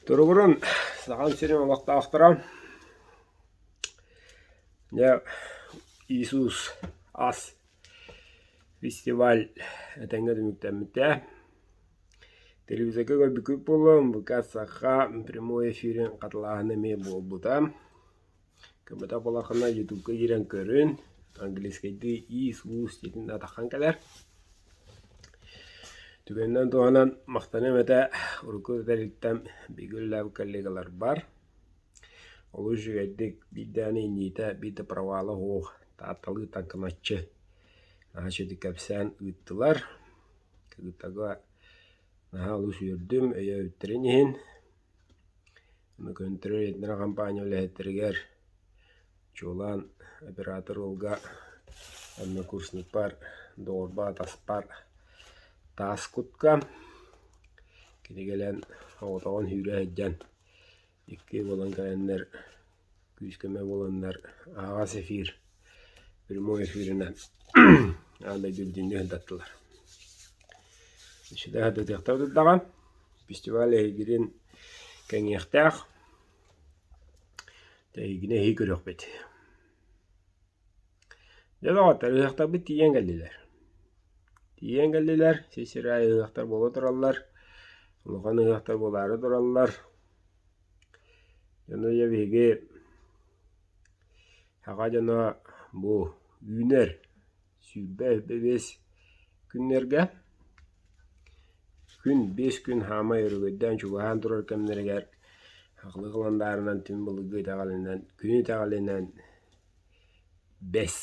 Туругурун Сахам сирин олохтоохторо дьэ Иисус ас фестиваль этэҥҥэ түмүктэммитэ. Телевизорга көрбүккүт буолуо, МВК Саха прямой эфирин хатылааһына эмиэ буолбута. Көмөтө буоллаххына ютубка киирэн көрүн, английскайдыы Иисус диэтин атаххан кэлэр. Түгэнинэн туһанан махтаныам этэ урукку тэрилтэм бииргэ үлэлээбит коллегаларбар. Олус үчүгэйдик биирдээн иҥниитэ, биир да провала суох таатталыы таҥкыначчы наһаа үчүгэйдик кэпсээн ыыттылар. Кыргыттарга наһаа олус үөрдүм, өйөөбүттэрин иһин. Көнтөрөр Этнера компания үлэһиттэригэр чуолаан оператор уолга однокурсникпар, доҕорбор-атаспар таас кутка кини кэлэн оҕотоҕун сүүрэ сылдьан икки буолан кэлэннэр күүс-көмө буоланнар аһаҕас эфир прямой эфиринэн аан дойду бүтүннүү сырдаттылар. Үчүгэй сырдатыахтара турдаҕа. Фестиваль эһигирин кэҥиэхтээх. Эһигини эһиги көрүөхпүт. Дьэ доҕоттор, ыһыахтарбыт тиийэн кэллилэр. Тиийэн кэллилэр, сир-сир аайы ыһыахтар буола тураллар, улахан ыһыахтар буолаары тураллар. Дьоно дьэ биһиги саха дьоно бу үүнэр 25 күннэргэ күн биэс күн хаамай өрөгөйдөөн чугаһаан турар кэмнэригэр аҕылыы халандаарынан түҥ былыргы итэҕэлинэн күн итэҕэлинэн бэс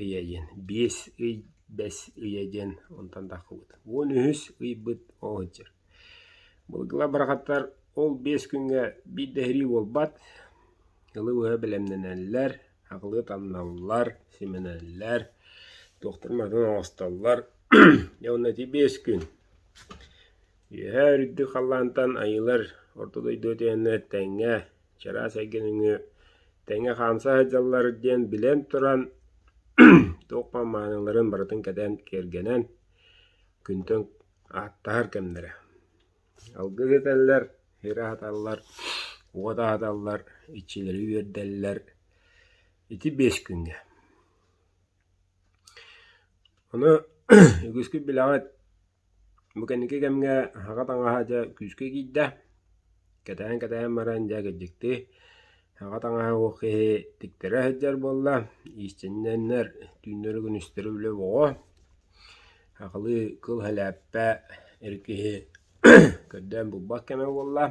ыйа диэн биэс ый бэс ыйа диэн онтон таххыбыт 13 ыйбыт ол сылдьар Былыргылар барахаттар ол биэс күҥҥэ биир да эһэрии буолбат, ыалы быһа бэлэмнэнэллэр, аҕылыы таҥналлар, симэнэллэр, туохтарын барытын оҥостоллор. Дьэ уонна ити биэс күн үөһээ үрдүк халлаантан айыылар орто дойду үтүөннэр тэҥҥэ чараас эйгэ нөҥүө тэҥҥэ хаамса сылдьаллар диэн билэн туран туох баар барытын кэтэн киэргэнэн күнтэн Ааттаһар кэмнэрэ: алгыс этэллэр, сир аһаталлар, уот аһаталлар, иччилэри үөрдэллэр. Ити биэс күҥҥэ. Ону үгүскүт билэҕит, бу кэнники кэмҥэ саха таҥаһа дьэ күүскэ киирдэ. Кэтээн-кэтээн баран дьэ кырдьыктыы саха таҥаһа уох киһи тиктэрэ сылдьар буолла, иистэнньэннэр түүннэри-күнүстэри үлэ бөҕө. Аҕалыы кыл сэлээппэ эр киһи көрдөөн булбат кэмэ буолла.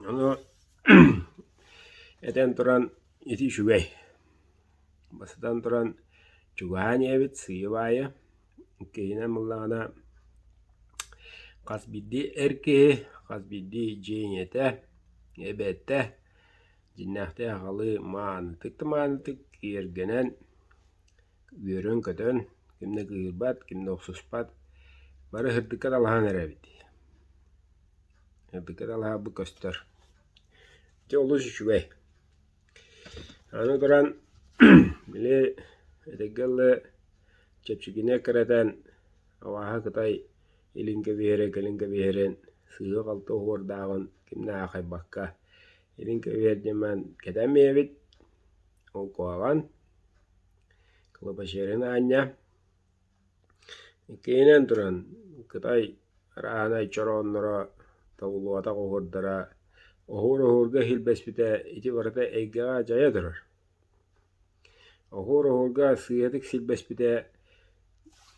Ону этэн туран ити үчүгэй. Бастатан туран чугаһаан иһэбит сыыйа-баайа. Иккиһинэн буоллаҕына хас биирдии эр киһи, хас биирдии дьиэ ийэтэ, эбэтэ Дьиҥнээхтик аҕалыы маанытык да маанытык киэргэнэн, үөрэн-көтөн, ким да кыыһырбат, ким да охсуспат, бары сырдыкка талаһан эрэбит. Сырдыкка талаһарбыт көстөр. Дьэ олус үчүгэй. Аны туран, били этэргэ дылы чэпчэкини эккирэтэн абааһы кытай илин кэбиһэрэ, кэлин кэбиһэрин, сыыһа-халты оһуордааҕын ким да аахайбакка Илин кэбиһэр диэн баран кэтэн биэрэбит, ол куһаҕан, кылабачыарын аанньа. Иккиһинэн туран Кытай арааһынай чороонноро, тобуллубатах оһуордара оһуор-оһуорга иһилбэспитэ ити барыта эйгэҕэ дьайа турар. Оһуор-оһуорга сыыһатык силбэспитэ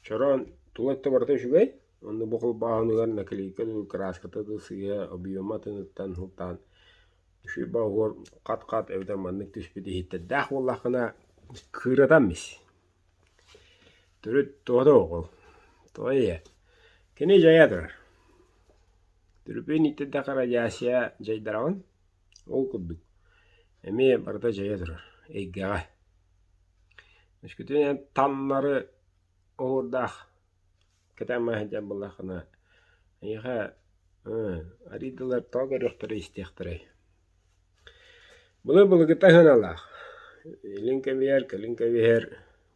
чороон тула өттө барыта үчүгэй, Онно бу холбооһунугар наклейка дуу, кырааската дуу сыыһа объема атыныттан сылтаан үчүгэй оһуор хат-хат эбэтэр маннык түспүт иһиттэрдээх буоллаххына кыыратан мис. Төрүт туһата суох ол. Тоҕо ийэ? Кини дьайа турар. Түрүпүөн ииттэрдэххэ радиация дьайдараҕын. Ол курдук. Эмиэ барыта дьайа турар эйгэҕэ. Өскөтүн таннары оһуордаах Кэтээн сылдьар буоллаххына, эйиэхэ арыйдылар тоҕо көрүөхтэрэй истиэхтэрэй Былыр-былыргыта сыаналаах, илин кэбиһэр, кэлин кэбиһэр,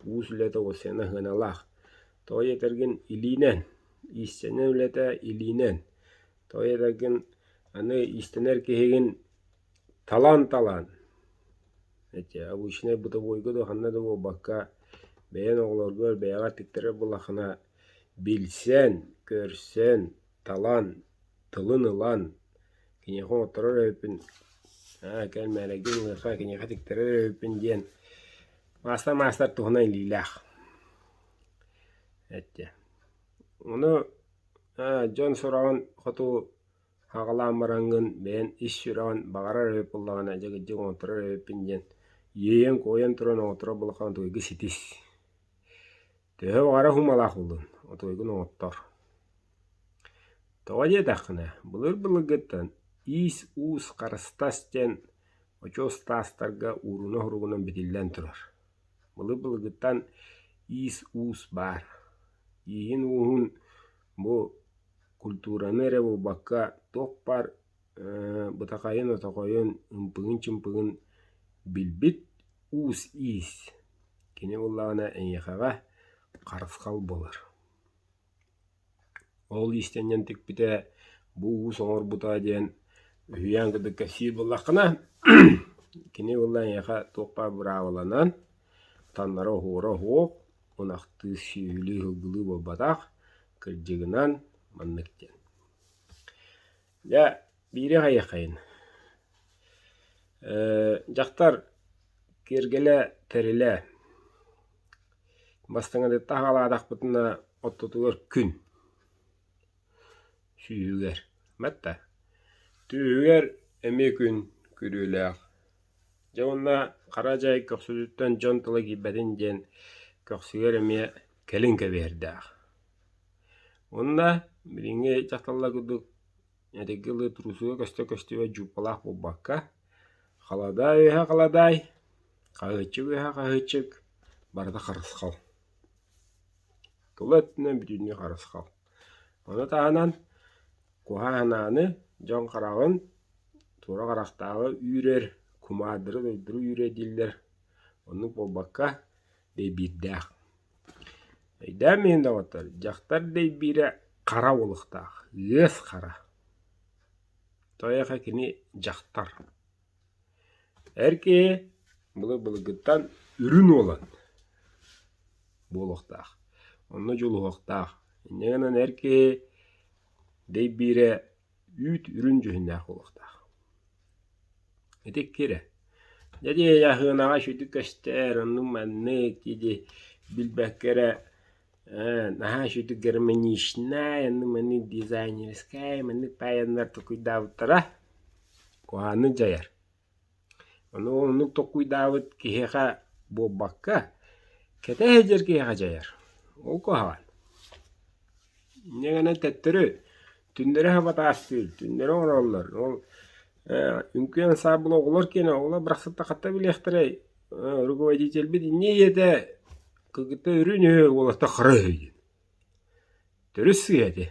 уус үлэтэ сыана сыаналаах. Тоҕо диэтэргин илиинэн, иистэнэр үлэтэ илиинэн. Тоҕо диэтэргин аны иистэнэр киһигин талан-талан эти обычнай бытовойга да ханна да буолбакка бэйэн оҕолоргор бэйэҕэр тиктэрэр буоллаххына билсэн, көрсөн, талан, тылын ылан киниэхэ оҥотторор эбиппин аа кэл мээрэйгин ылыахха киниэхэ тиктэрэр эбиппин диэн маастар-маастар туһунан илиилээх эттэ. Ону дьон сураҕын хоту аҕалаан бараҥҥын бэйэн ис сүрэҕин баҕарар эбит буоллаҕына дьэ кырдьык оҥотторор эбиппин диэн иэйэн-куойан туран оҥотторор буоллаххына отуойга ситис. Төһө баҕарар уһумалаах буоллун, отуойгун оҥоттор. Тоҕо диэтэххинэ, былыр-былыргыттан иис-уус харыстас диэн очуос таастарга ууруна суругунан битиллэн турар. Былыр-былыргыттан иис-уус баар. Ииһин-ууһун бу культураны эрэ буолбакка, туох баар бытахайын-отохойун, ымпыгын-чымпыгын билбит уус-иис. Кини буоллаҕына эйиэхэҕэ харысхал буолар. Ол иистэнньэн тикпитэ, бу уус оҥорбута диэн үһүйээн курдук кэпсиир буоллаххына, кини буолла эйиэхэ туох баар быраабыланан, таннара оһуора оһуох, ынахтыы сүөһүлүү сылгылыы буолбатах, кырдьыгынан маннык диэн. Дьэ, биири хайыаххайын. Дьахтар киэргэлэ тэрилэ Бастыҥатыттан аҕалаатахпытына ортотугар күн сүүһүгэр батта түөһүгэр эмиэ күн күрүөлээх Дьэ уонна хара дьай көхсүтүттэн дьон тыла киирбэтин диэн көхсүгэр эмиэ кэлин кэбиһэрдээх. Уонна билиҥҥи дьахталлар курдук этэргэ дылы трусуга көстө-көстүбэт дьууппалаах буолбакка, халадаай үөһэ халадаай, хаһыаччык үөһэ хаһыаччык, барыта харысхал. Тула өттүнэн бүтүннүү харысхал. Ону таһынан куһаҕанааны дьон хараҕын туора харахтааҕы үүрэр, кумаардары дойдуру үүрэр дииллэр. Оннук буолбакка, дэйбиирдээх. Өйдөөн миһин доҕоттор, дьахтар дэйбиирэ хара уолуктаах, ыас хара. Тоойуоха кини дьахтар. Эр киһи былыр-былыргыттан үрүн уолан буолуохтаах, онно дьулуһуохтаах. Инньэ гынан эр киһи дэйбиирэ үүт үрүн дьүһүннээх буолуохтаах. Ити икки эрэ. Дьэ дии аһыанаҕа үчүгдүк көстөр, оннук-маннык дии билбэккэ эрэ ээ наһаа үчүгдүк гармоничнай, оннук-маннык дизайнерскай, маннык паайаннар толкуйдаабыттара куһаҕаннык дьайар. Ону оннук толкуйдаабыт киһиэхэ буолбакка, кэтэ сылдьар киһиэхэ дьайар. Ол куһаҕан. Инньэ гынан төттөрү түннэри хабатаастыыр, түннэри оҥороллор. Ол үҥкүү ансаамбыла оҕолор киэнэ, оҕолор барахсаттар хата билиэхтэрэй, руководительбит инньэ ийэтэ кыргыттар өрүү үһү, уолаттар хара үһү диэн. Төрүт сыыһа ити.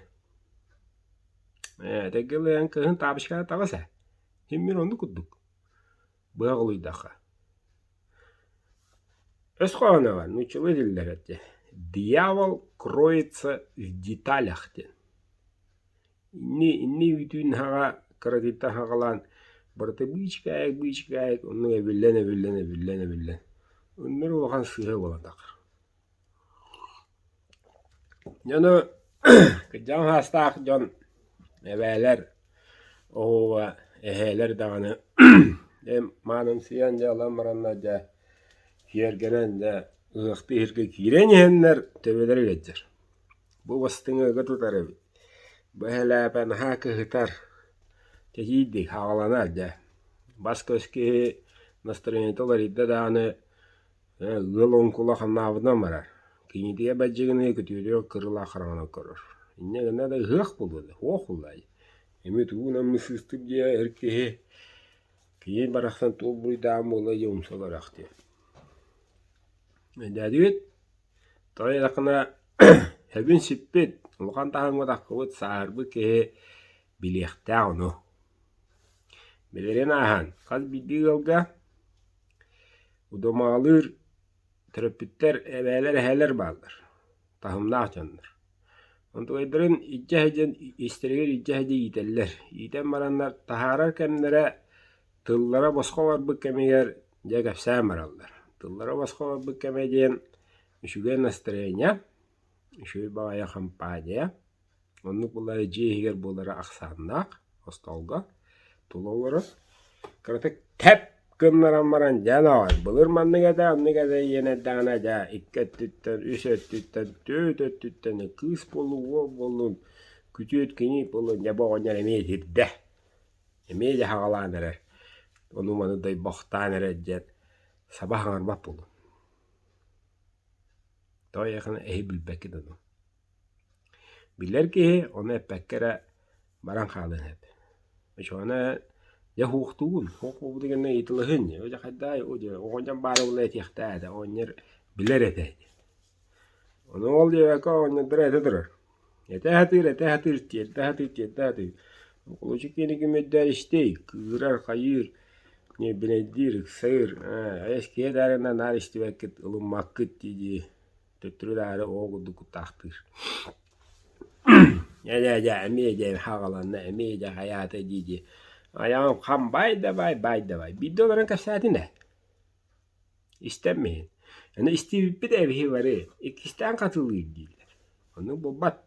Ээ, этэргэ дылы эн кыһын таабычкаҕа таҕыс ээ. Син биир оннук курдук. Быһа олуйдахха. Өс хоһооно нууччалыы этиллэр этэ «Дьявол кроется в деталях» диэн. Инни инни үүтүүн хаҕа кыратыйтан хаҕалаан барыта быычыкаайык быычыкаайык оннук эбиллэн эбиллэн эбиллэн эбиллэн оннур улахан сыыһа буолан таххар. Дьону кырдьаҕас саастаах дьон эбээлэр, оһуоба эһээлэр даҕаны дьэ маанымсыйан дьэ ылан бараннар дьэ киэргэнэн дьэ ыһыахтыы иһиргэ киирэн иһэннэр төбөлөрө ыалдьар. Бу бастыҥы ыга тутар эбит. Бу эһэлээпэ наһаа кыһытар, тэһиирдик хаҕаланар дьэ. Бас-көс киһи настроениета уларыйда даҕаны Ыал оҥкула хамнаабытынан барар, кинитигэр бадьыгыныы күтүөрүөх кырылаах хараҥанан көрөр. Инньэ гына да ыһыах буолуо да, суох буоллаҕай. Эмиэ тугунан сыыстык диэ эр киһи киһи барахсан туох буруйдааҕым буолла диэн умса олороохтуо. Өйдөөтүгүт? Тоҕо диэтэххинэ сөбүн сиппит, улахан таһымҥа таххыбыт, сааһырбыт киһи билиэхтээх ону. Билэрин ааһан, хас биирдии ыалга Удумаҕалыыр төрөппүттэр эбээлэр-эһээлэр бааллар, таһымнаах дьоннор. Онтукайдарын илдьэ сылдьан истэригэр илдьэ сылдьа иитэллэр. Иитэн бараннар таһаарар кэмнэрэ тыллара босхо барбыт кэмигэр дьэ кэпсээн бараллар. Тыллара босхо барбыт кэмэ диэн үчүгэй настроение, үчүгэй баҕайы компания, Оннук былай дьиэ иһигэр буолара ахсааннаах, остоолго тула олорор. Кыратык тэп гыннаран баран дьэ доҕор, былыр маннык этэ, оннук этэ диэн эрдэҕинэ дьэ икки өттүттэн, үс өттүттэн, түөрт өттүттэн кыыс буоллун, уол буоллун, күтүөт кини буоллун дьэ бу оҕонньор эмиэ итирдэ, эмиэ дьэ хаҕалаан эрэр, ону-маны дойбохтоон эрэр диэн саба хаҥарбат буоллун. Тоҕо эйиэхэ эһи билбэккит ону. Билэр киһи ону эппэккэ эрэ баран хаалыан сөп. Оччоҕуна дьэ суохтуугун, суох буолбутун кэннэ ыйыталаһыан дьэ хайдаа дьэ оҕонньор баара буолла этиэхтээх этэ, оҕонньор билэр этэ Ону ол диэбэккэ оҕонньордоро этэ турар. Этэ сатыыр, этэ сатыыр, тиэрдэ сатыыр, тиэрдэ сатыыр. Холуочук киһини ким өйдөөн истиэй, кыырар, хайыыр, ньиэрбинэйдиир, ыксыыр, ээ эс киһи этээринэ наар истибэккит, ылыммаккыт дии-дии төттөрү-таары оҕо курдук куттаахтыыр. Ээ-дьэ, эмиэ дьэ хаҕаланна, эмиэ дьэ хайаата дии-дии айаҕым хам баай да баай, баай да баай. Биирдэ олорон кэпсээтин ээ, истэммиһин. Аны истибиппит эбиһи бары иккистээн хатылыыр дииллэр. Оннук буолбат.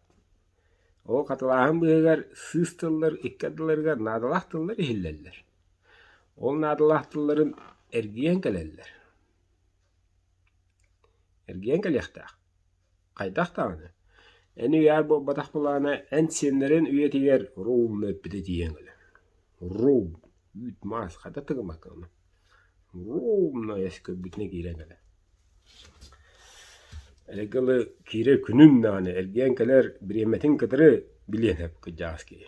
Ол хатылааһын быыһыгар сыыс тыллар икки ардыларыгар наадалаах тыллар иһиллэллэр. Ол наадалаах тылларын эргийэн кэлэллэр. Эргийэн кэлиэхтээх. Хайдах даҕаны, эн үйээр буолбатах былаана эн сиэннэрин үйэтигэр ровно эппитэ тиийэн кэлэр. Ров, үүт-маас хата тыгымакка ону. Ровно эс көрбүтүнэ киирэн кэлэр. Эргэ дылы киирэр күнүн даҕаны эргийэн кэлэр бириэмэтин кытары билиэн сөп кырдьаҕас киһи.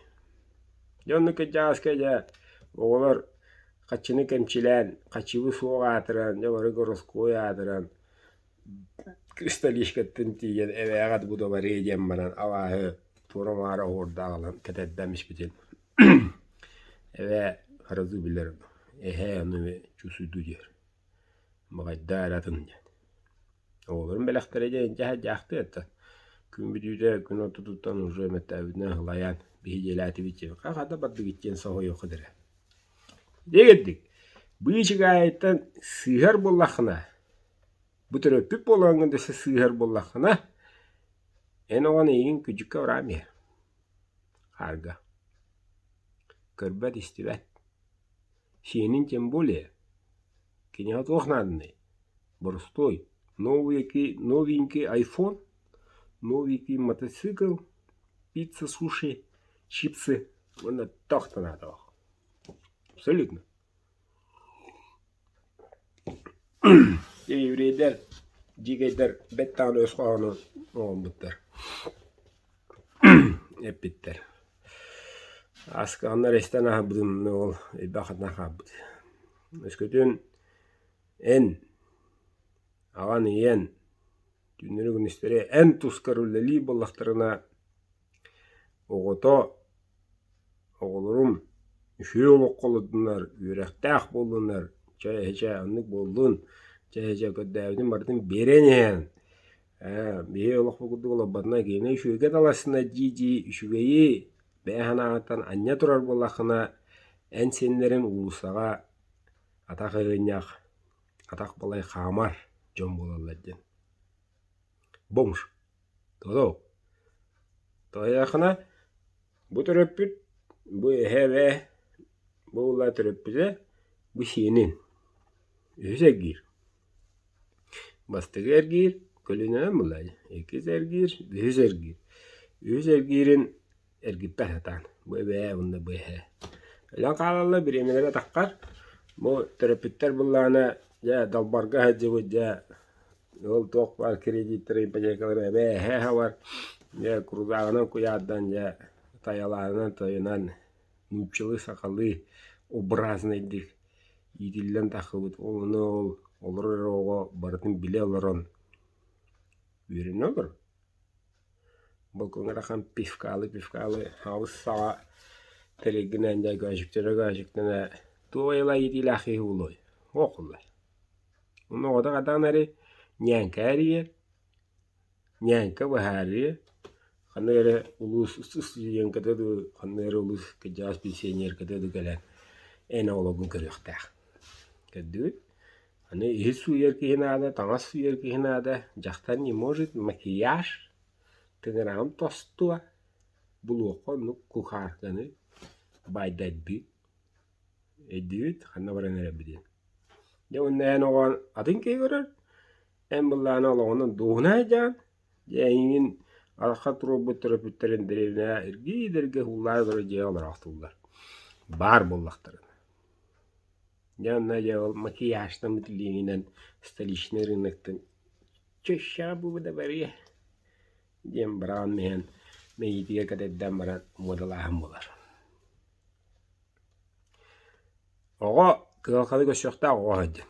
Дьэ оннук кырдьаҕаска дьэ оҕолор Хаччыны кэмчилээн, хаччыбы суох аатыран, дьэ бары гороскуой аатыран, кристаллическаттан тиийэн эбээҕэ бу да барыа диэн баран абааһы туора-маара оһуордаах ылан кэтэрдэн испитин эбээ сразу билэр эһээ ону чувствуйду диэр баҕайдаа эрэ атын диэн Оҕолорум бэлэхтэрэ диэн илдьэ сылдьаахтыы этэ. Күн бүтүүтэ күн ортотуттан уже мөттөөбүтүнэн сылайан биһи дьиэлээтибит диэн хата бардыгыт диэн соһуйуоххут эрэ. Дьэ быычыкаайыттан сыыһар буоллаххына, бу төрөппүт буолаҥҥын да сыыһар буоллаххына, эн оҕон эйигин күдьүккэ бараан иһэр хаарга. Көрбөт-истибэт. Сиэнин тем более. Киниэхэ туох нааданый? Боростуой, новенький айфон, новенький мотоцикл, пицца, суши, чипсы уонна туох да наадалаах. Абсолютно. Еврейдэр, дьиикэйдэр бэт даҕаны өс хоһоону оҥорбуттар, эппиттэр. Аскааннар истэн аһарбытым ол элбэх хатан хаалбыт. Өскөтүн эн, аҕан, ийэн түүннэри-күнүстэри эн тускар үлэлиир буоллахтарына, оҕото, оҕолорум үчүгэй олоххо олордунар, үөрэхтээх буоллунар, чэ эһэчэ оннук буоллун, чэ эһэчэ көрдөөбүтүн барытын биэрэн иһэн, ээ биһи олохпут курдук олорботуна киһини үчүгэйгэ таласына дии-дии үчүгэйи бэйэ санааҕыттан анньа турар буоллаххына, эн сиэннэрин уулуссаҕа атах ыһыынньах, атах балай хаамар дьон буолаллар диэн. Бомж. Тоҕо? Тоҕо бу төрөппүт, бу эһээ-эбээ, бу уоллаах төрөппүтэ, бу сиэнин. Үһүс эргиир. Бастакы эргиир көлүнэнэн булла иккис эргиир, үһүс эргиир. Үһүс эргиирин эргиппэт сатаан бу эбээ уонна бу эһээ. Өлөн хаалаллар бириэмэлэрэ таххар бу төрөппүттэр буллаҕына дьэ далбарга сылдьыбыт дьэ ол туох баар кредиттэрэ ипотекалара эбээ эһээ хабар дьэ курдааҕынан куйаардан дьэ тайалаанынан тойунан нууччалыы сахалыы образнайдык иитиллэн таххыбыт ол ону ол олорор эрэ оҕо барытын билэ олорон үөрэнэ олорор Балкоҥҥа пивкалы-пивкалы аҕыс саҕа тэрийгинэн дьэ көһүчүктэнэ-көһүчүктэнэ туох айылаах иитиилээх киһи буолуой? Оҕолор. Онно оҕото хатаан эрэ ньээҥкэ эрийэр, ньээҥкэ быһаарыа. Ханнык эрэ улуус студентката дуу, ханнык эрэ улуус кырдьаҕас пенсионерката дуу кэлэн эн оҕолоргун көрүөхтээх. Көрдүгүт? Аны иһит сууйар киһи наада, таҥас сууйар киһи наада, дьахтар не может макияж, тыҥыраҕын тостуо, булуохха оннук кухарканы баайдардыы. Өйдүүгүт, ханна баран эрэрбитин. Дьэ уонна эн оҕоҥ атын киһи көрөр, эн былаана олоҕунан дуоһунаһа дьаан, дьэ эйигин арҕахха туруорбут төрөппүттэрин дэриэбинэҕэ эргий-дэргэ ууллаары турар дьиэҕэ олороохтууллар. Баар буоллахтарына. Дьэ онно дьэ ол макияжтаммыт илиигинэн столичнай рыноктан чөщөҕө буолбута барыа диэн быраҕан иһэн мэйиитигэр кэтэрдэн баран муодалааһын буолар. Оҕо кыһалҕаны көрсүөхтээх оҕо сылдьан.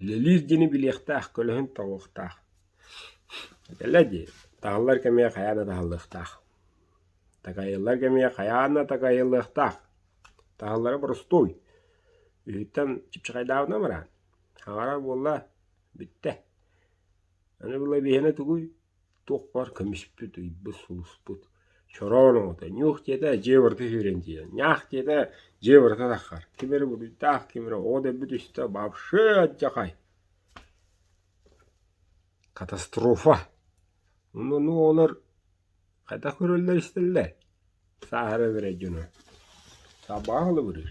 Үлэлиир диэни билиэхтээх, көлөһүн тоҕуохтаах. Этэллэр дии, таһыллар кэмигэр хайаан да таһыллыахтаах. Такайыллар кэмигэр хайаан да такайыллыахтаах. Таһыллара боростуой. Үһүттэн чыпчахайдаабытынан бараан. Хаҥарар буолла, бүттэ. Аны була биһиэнэ тугуй? Туох баар көмүспүт, ыйбыт, сулуспут, чороон оҕото, ньуох диэтэ дьиэ барыта сүүрэн тиийэн, ньаах диэтэ дьиэ барыта таххар, ким эрэ буруйдаах, ким эрэ оҕо дөлбү түстэ, вообще алдьархай. Катастрофа. Ону оҕолор хайдах көрөллөр-истэллэр? Сааһыран эрэр дьону. Саабаҕа холобуруур.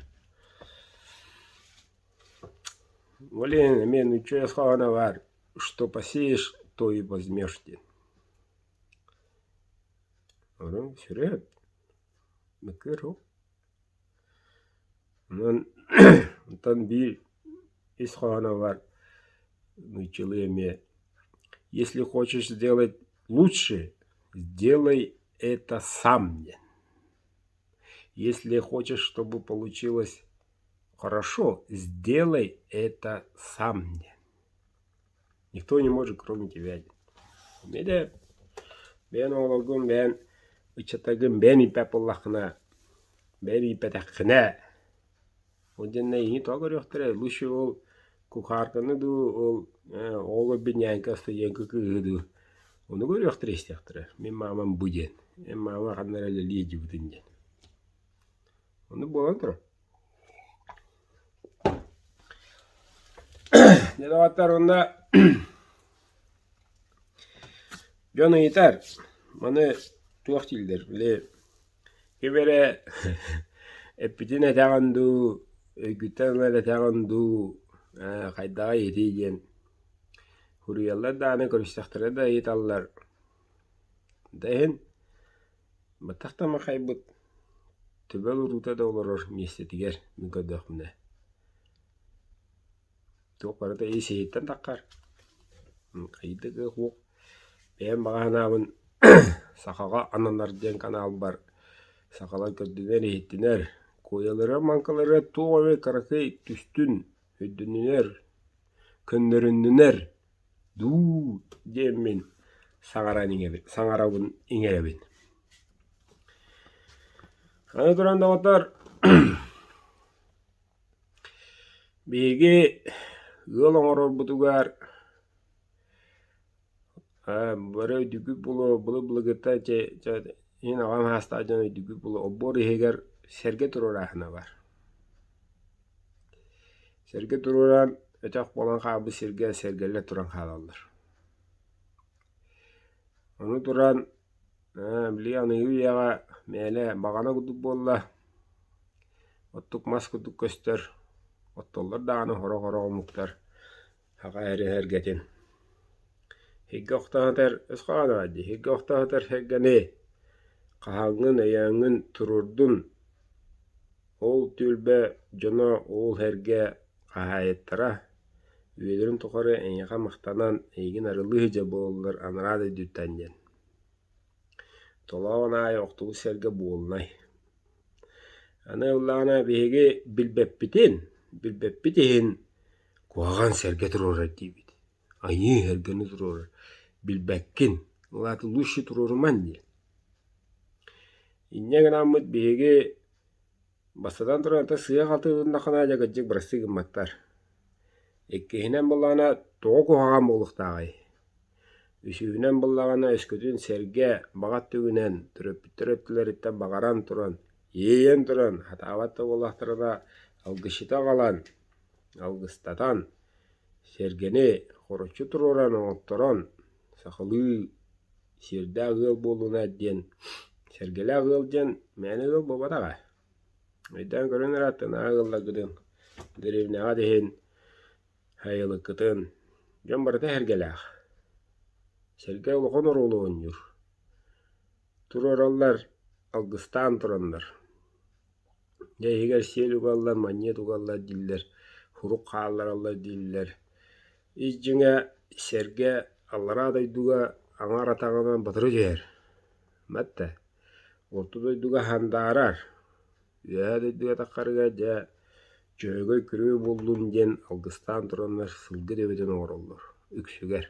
Ол иһин эмиэ нуучча өс хоһооно баар Что посеешь, то и возьмешь диэн. Онон сүрэ мөккүөр суох. Онон онтон биир ис хоһооно баар нууччалыы эмиэ Если хочешь сделать лучше, сделай это сам диэн. Если хочешь, чтобы получилось хорошо, сделай это сам диэн. Никто не может, кроме тебя диэн. Эмиэ бэйэн оҕолоргун, бэйэн ыччаттаргын бэйэн ииппэт буоллаххына, бэйэн ииппэтэххинэ, ол дьэннэ эйигин тоҕо көрүөхтэрэй, лучше ол кухарканы дуу, ол оҕо көрбүт ньээҥкэ студентка кыыһы дуу, ону көрүөхтэрэ истиэхтэрэ. Мин маамам бу диэн, эн маама ханна эрэ үлэлии сылдьыбытын диэн. Оннук буолан турар. Дьэ доҕоттор уонна дьон ыйытар, маны туох дииллэр, били ким эрэ эппитин этэҕин дуу, өйгүттэн ылан этэҕин дуу, хайдаҕый итий диэн суруйаллар даҕаны, көрүстэхтэрэ да ыйыталлар. Да иһин баттах да махайбыт Төбөл уруута да олорор миэстэтигэр мин көрдөхпүнэ туох барыта ис-иһиттэн таххар хайдах да суох бэйэм баҕа санаабын сахаҕа ананар диэн каналбар сахалар көрдүнэр-иһиттинэр куойалара-маҥкалара туох эмэ кыракый түстүн өйдөннүнэр көннөрүннүнэр дуу диэммин саҥаран иҥэбин саҥарабын иҥэрэбин Аны туран доҕоттор биһиги ыал оҥорорбутугар бары өйдүүгүт буолуо былыр-былыргыттан иһин аҕам саастаах дьон өйдүүгүт буолуо олбуор иһигэр сэргэ туруорааһына баар. Сэргэ туруоран өтөх буолан хаалбыт сиргэ сэргэлэр туран хаалаллар. Ону туран билигин аныгы үйэҕэ мээлэ баҕана курдук буолла, оттук мас курдук көстөр, оттоллор даҕаны сорох-сорох омуктар саха эрэ сэргэтин. Сиргэ охтоһутар өс хоһооно дии, сиргэ охтоһутар сэргэни хаһааҥҥын, өйөөҥҥүн туруордун, ол түөлбэ дьоно ол сэргэ хаһаайыттара үйэлэрин тухары эйиэхэ махтанан эйигин арылыы сылдьар буолаллар анараа дойдуттан диэн. Толоон аайы охтубут сэргэ буолунай. Аны ыллаҕына биһиги билбэппитин, билбэппит иһин куһаҕан сэргэ туруорар диибит. Айыы сэргэни туруорар. Билбэккин, ол аата лучше туруоруман диэн. Инньэ гынаммыт биһиги Бастатан туран, ата сыыһа-халты ылыннаххына, дьэ кырдьык бырастыы гымматтар. Иккиһинэн буоллаҕына, тоҕо куһаҕан буолуохтааҕый? Үсүһүнэн буллаҕына өскөтүн сэргэ баҕа өттүгүнэн, төрөппүттэр өттүлэриттэн баҕаран туран, иэйэн туран, сатаабат да буоллахтарына алгысчыты аҕалан, алгыстатан, сэргэни хороччу туруоран оҥотторон, сахалыы сиэрдээх ыал буоллуна диэн, сэргэлээх ыал диэн мээнэ ыал буолбатах ээ. Өйдөөн көрөн эрэ аттынааҕы ыалларгытын, дэриэбинэҕит иһин Сайылыккытын дьон барыта сэргэлээх. Сэргэ улахан оруолу оонньуур. Туруораллар, алгыстаан тураннар. Дьэ иһигэр сиэл угаллар, манньыат угаллар дииллэр, сурук хааллараллар дииллэр. Ис дьиҥэ сэргэ аллараа дойдуга аҥаар атаҕынан батары түһэр. Батта, орто дойдуга сандаарар. Үөһээ дойдуга таххарыгар дьэ Дьөһөгөй күрүө буоллун диэн алгыстаан тураннар сылгы төбөтүн оҥороллор үксүгэр.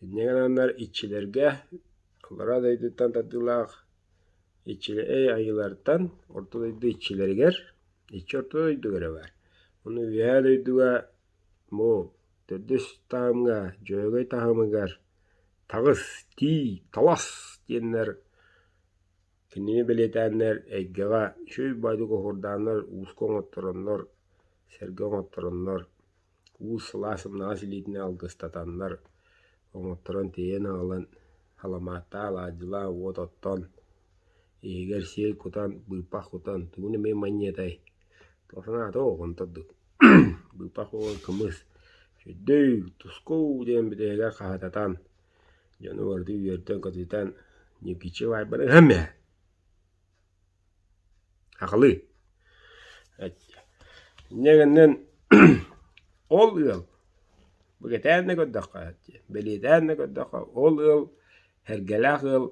Инньэ гынаннар иччилэргэ аллараа дойдуттан тардыылаах иччилэр айыылартан орто дойду иччилэригэр иччи орто дойдуга эрэ баар. Ону үөһээ дойдуга бу төрдүс таһымҥа Дьөһөгөй таһымыгар таҕыс, тиий, талас диэннэр Кинини бэлиэтээннэр эйгэҕэ үчүгэй баайдык оһуордааннар ууска оҥоттороннор, сэргэ оҥоттороннор, уус сылаас сымнаҕас илиитинэн алгыстатаннар, оҥотторон тиэйэн аҕалан, саламааттаах алаадьылаах уот оттон, иһигэр сиэл кутан, быыппах кутан, тугун эмиэ манньыатай, туох санаата оҕонтордук быыппах уол кымыс, сүрдүй, тускул диэн бүтэһигэр хаһытатан Дьону барытын үөрдэн-көтүтэн ньиргиччи баайбар ыһан иһэ. Аҕалыы. Инньэ гынан ол ыал бу кэтээн да көрдөххө, бэлиэтээн да көрдөххө, ол ыал сэргэлээх ыал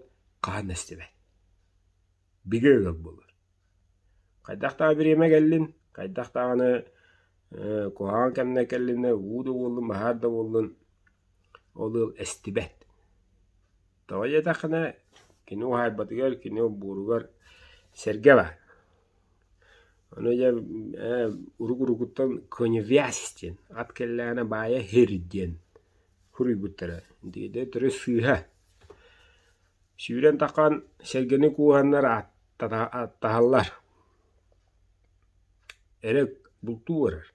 хаһан да эстибэт. Бигэ ыал буолар. Хайдах даҕаны бириэмэ кэллин, хайдах даҕаны куһаҕан кэмнэр кэллиннэр, уу да буоллун, баһаар да буоллун, Ол ыал эстибэт. Тоҕо диэтэххинэ, кини уһаайбатыгар, кини олбуоругар сэргэ баар. Ону дьэ урук-урукуттан коневязь диэн, ат кэллэҕинэ баайа хир диэн суруйбуттара. Итиитэ төрүт сыыһа. Сүүрэн таххан сэргэни кууһаннар аттаһаллар. Эрэ бултуу барар.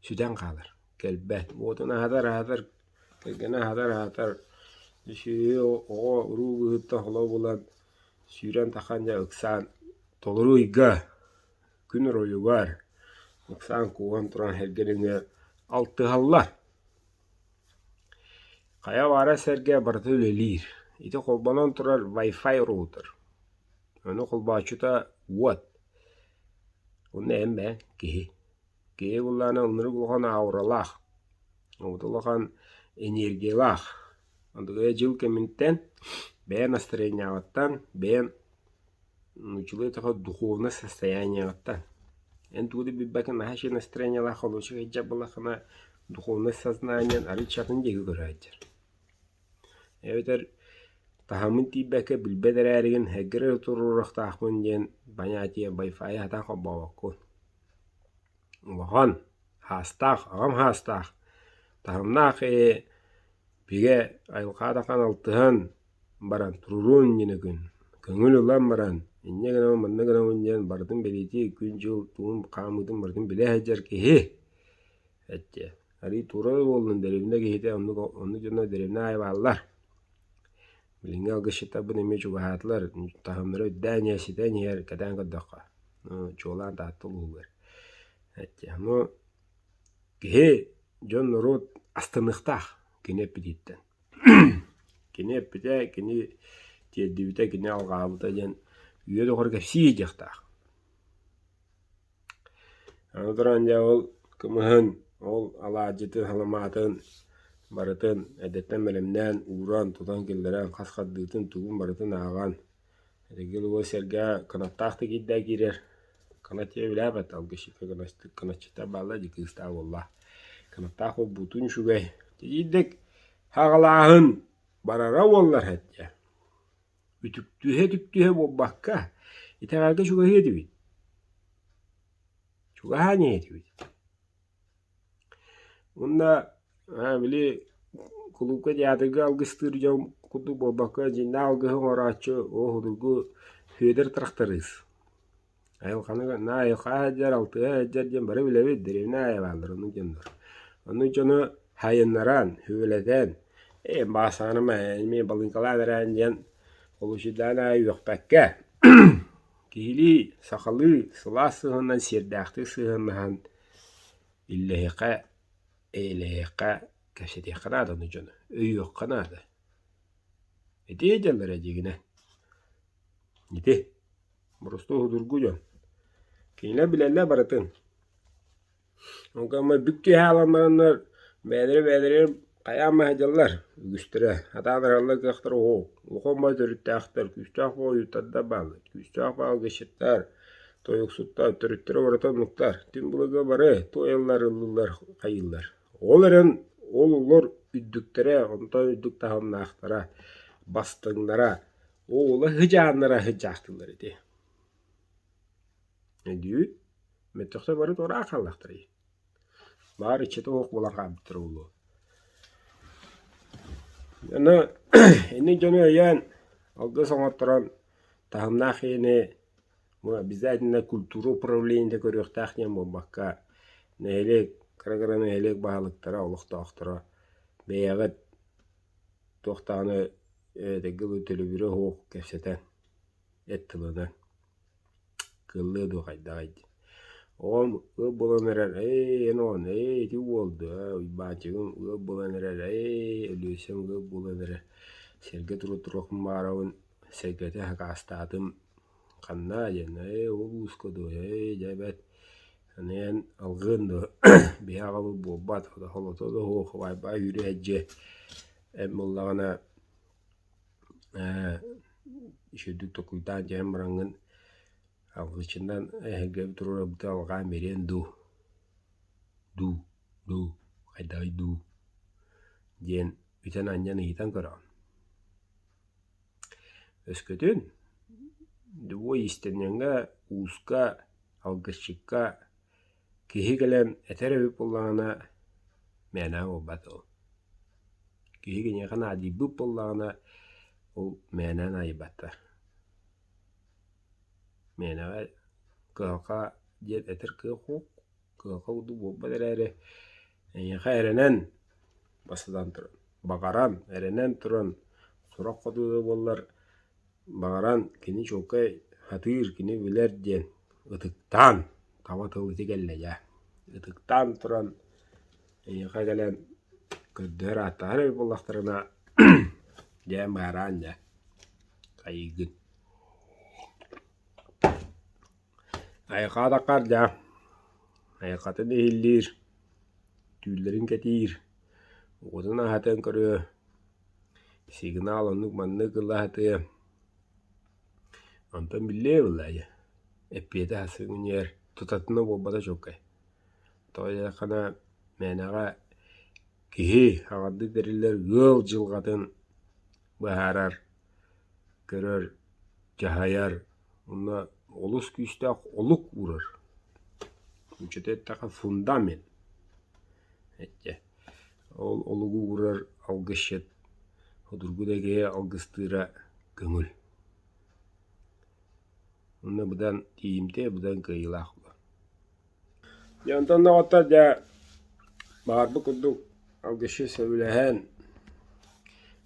Сүтэн хаалар, кэлбэт, уотун аһатар-аһатар, кэргэнэ аһатар-аһатар, сүөһү оҕо уруу быыһыттан холоо булан сүүрэн таххан дьэ ыксаан толору ыйга күн оройугар ыксаан кууһан туран сэргэ нөҥүө алтыһаллар. Хайа баара сэргэ барыта үлэлиир. Ити холбонон турар Wi-Fi роутер. Ону холбооччута уот. Уонна эн бэйэҥ киһи. Киһи буоллаҕына ынырык улахан ауралаах, улахан энергиялаах. Андыгыйа дьыл кэмиттэн, бэйэ настроениеҕыттан, бэйэҥ нууччалыы эттэххэ духовнай состояниеҕыттан. Эн тугу да билбэккэ наһаа үчүгэй настроениелаах холуочук сылдьар буоллаххына, духовнай сознаниеҥ арыый атын диэки көрө сылдьар. Эбэтэр таһыммын тиийбэккэ билбэт эрээригин эргэрэ туруоруохтаахпын диэн понятие Wi-Fi сатаан холбообоккун. Улахан, хаастаах, аҕам хаастаах, таһымнаах ээ бигэ айылҕа даҕаны алтыһан баран туруруон иннинэ күн, көҥүл ылан баран инньэ гынабын манна гынабын диэн барытын бэлиэтии күн-дьыл тугун хаамыытын барытын билэ сылдьар киһи эттэ. Арыый туора да буоллун дэриэбинэ киһитэ оннук оннук дьоннор дэриэбинэ аайы бааллар. Билиҥҥи алгысчыттарбыт эмиэ чугаһаатылар, таһымнара үрдээн иһэр, ситэн иһэр, кэтээн көрдөххө, чуолаан Таатта улууһугар. Эттэ, ону киһи, дьон, норуот астыныахтаах кини эппититтэн. Кини эппитэ, кини тиэрдибитэ, кини алҕаабыта диэн үйэ доҕор кэпсии сылдьыахтаах. Аны туран дьэ ол кымыһын, ол алаадьытын, саламаатын барытын эрдэттэн бэлэмнээн, ууран, тутан киллэрэн, хас хардыытын, тугун барытын ааҕан, эдэгил сэргэ кынаттаах да киирдэ киирэр, кынат диэн билээбэт алгысчыта кынатчыттар бааллар дии кыыстаах уоллаах. Кынаттаах буолбутун үчүгэй. Тиийдик хаҕалааһын барара буоллар этэ. Үтүктүһэ-үтүктүһэ буолбакка, итэҕэлгэ чугаһыа этибит, чугаһаан иһиэ этибит. Уонна били Кулуупка театрга алгыстыыр дьон курдук буолбакка, дьиҥнээх алгыһы оҥорооччу оо судургу Сүөдэр тырахтарыыс. Айылҕаны на айылҕа сылдьар, алтыһа сылдьар диэн бары билэбит, дэриэбинэ аайы бааллар оннук дьоннор. Оннук дьону сайыннаран, сүбэлэтэн, ээ баасааным ээ эмиэ балыыҥкалаан эрээн диэн холучуйдаан аайы үөхпэккэ, киһилии, сахалыы сылаас сыһыанынан сиэрдээхтик сыһыаннаһан иллэһиэххэ, эйэлэһиэххэ, кэпсэтиэххэ наада ону дьону, өйүөххэ наада. Ити дьаллара дьигинэ. Ити боростуой судургу дьон. Кинилэр билэллэр барытын. Онтон бүк түһэ хаалан бараннар бэйэлэрэ бэйэлэригэр хайаан сылдьаллар үгүстэрэ. Сатаан араллар кыахтара уһук. Улахан баай төрүттээхтэр, күүстээх буойуттардар бааллар, күүстээх баалгысчыттар, тойуксуттар, төрүттэрэ барыта оннуктар. Түҥ былыргы бары туойаллар, ыллыыллар, хайыыллар. Ол эрэн ол олор үрдүктэрэ, онтон үрдүк таһымнаахтара, бастыҥнара, Уола сыдьааннара сыдьаахтыыллар ити. Өйдүүр, мөлтөхтөр бары туораах хааллахтарай. Баар иччитэ суох буолан хаалбыттара буолуо. Аны инник дьону өйөөн, алгыс оҥотторон таһымнаах киһини обязательно культура управлениета көрүөхтээх диэн буолбакка, нэһилиэк, кыра-кыра нэһилиэк баһылыктара, олохтоохторо бэйэҕит туох даҕаны этэҥҥэ төлөбүрэ суох кэпсэтэн эт тылынан кыаллыа дуо хайдаҕый дии. Оҕом ыал буолан эрэр ээ эн оҕон ээ ити уол дуо Уйбаанчыгым ыал буолан эрэр ээ Өлүөсэм ыал буолан эрэр сиргэ туруохпун баҕарабын сэргэтэ сакаастаатым ханна диэн ээ ол ууска дуо ээ дьэ эбэт аны эн алҕыан дуо биһи аҕабыт буолбат холото да суох убайбаа үүрэ сылдьыа эн буоллаҕына ээ үчүгэйдик толкуйдаан түһэн бараҥҥын алгысчытынан эһэргэ туруорарбыты алҕаан биэриэн дуу дуу дуу хайдаҕый дуу диэн үтэн-анньан ыйытан көрөҕүн. Өскөтүн любой иистэнньэҥҥэ, ууска, алгысчыкка киһи кэлэн этэр эбит буоллаҕына мээнэҕэ буолбат ол. Киһи киниэхэ наадыйбыт буоллаҕына ол мээнэ наадыйбаттар. Мээнэҕэ кыһалҕа диэн этэр кыах суох, кыһалҕа курдук буолбат эрээри эйиэхэ эрэнэн бастатан туран, баҕаран, эрэнэн туран сурах хоту да буоллар баҕаран кини чуолкай сатыыр, кини билэр диэн ытыктаан таба тыл ити кэллэ дьэ ытыктаан туран эйиэхэ кэлэн көрдөһөр ааттаһар эбит буоллахтарына дьэ маараан дьэ хайыыгын Айхаатаххар дьэ айхатын иһиллиир, түүллэрин кэтиир, оҕотун аһатан көрүө, сигнал оннук-маннык ыла сатыа. Онтон биллиэ буоллаҕа эппиэтэ саҥынньыгар тутатына буолбата чуолкай. Тоҕо диэтэххинэ мээнэҕэ киһи аҕардыы тэриллэр ыал дьылҕатын быһаарар, көрөр, дьаһайар уонна олус күүстээх олук уурар. Нууччата эттэххэ фундамент эттэ. Ол олугу уурар алгысчыт судургу да киһи алгыстыыра көҥүл. Уонна быдан тиийимтиэ, быдан кыайыылаах буолар. Дьэ онтон доҕоттор дьэ баҕарбыт курдук алгысчыт сөбүлэһэн,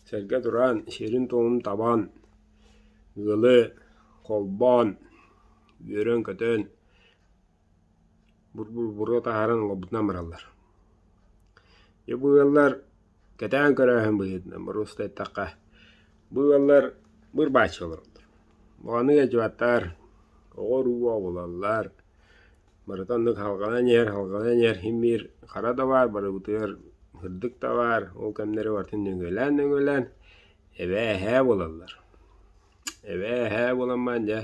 сэргэ туран, сиэрин-туомун табан, ыалы холбоон, үөрэн-көтөн, буруо таһааран олорбутунан бараллар. Дьэ бу ыаллар кэтээн көрөөһүн быһыытынан боруоста эттэххэ, бу ыаллар быр-бааччы олороллор. Маҕаныга дьыбаттар, оҕо-уруу оҕололлор, Барыта оннук халҕанан иһэр, халҕанан иһэр син биир хара да баар, барыбытыгар сырдык да баар, ол кэмнэри барытын нөҥүөлээн-нөҥүөлээн эбээ-эһээ буолаллар. Эбээ-эһээ буолан баран дьэ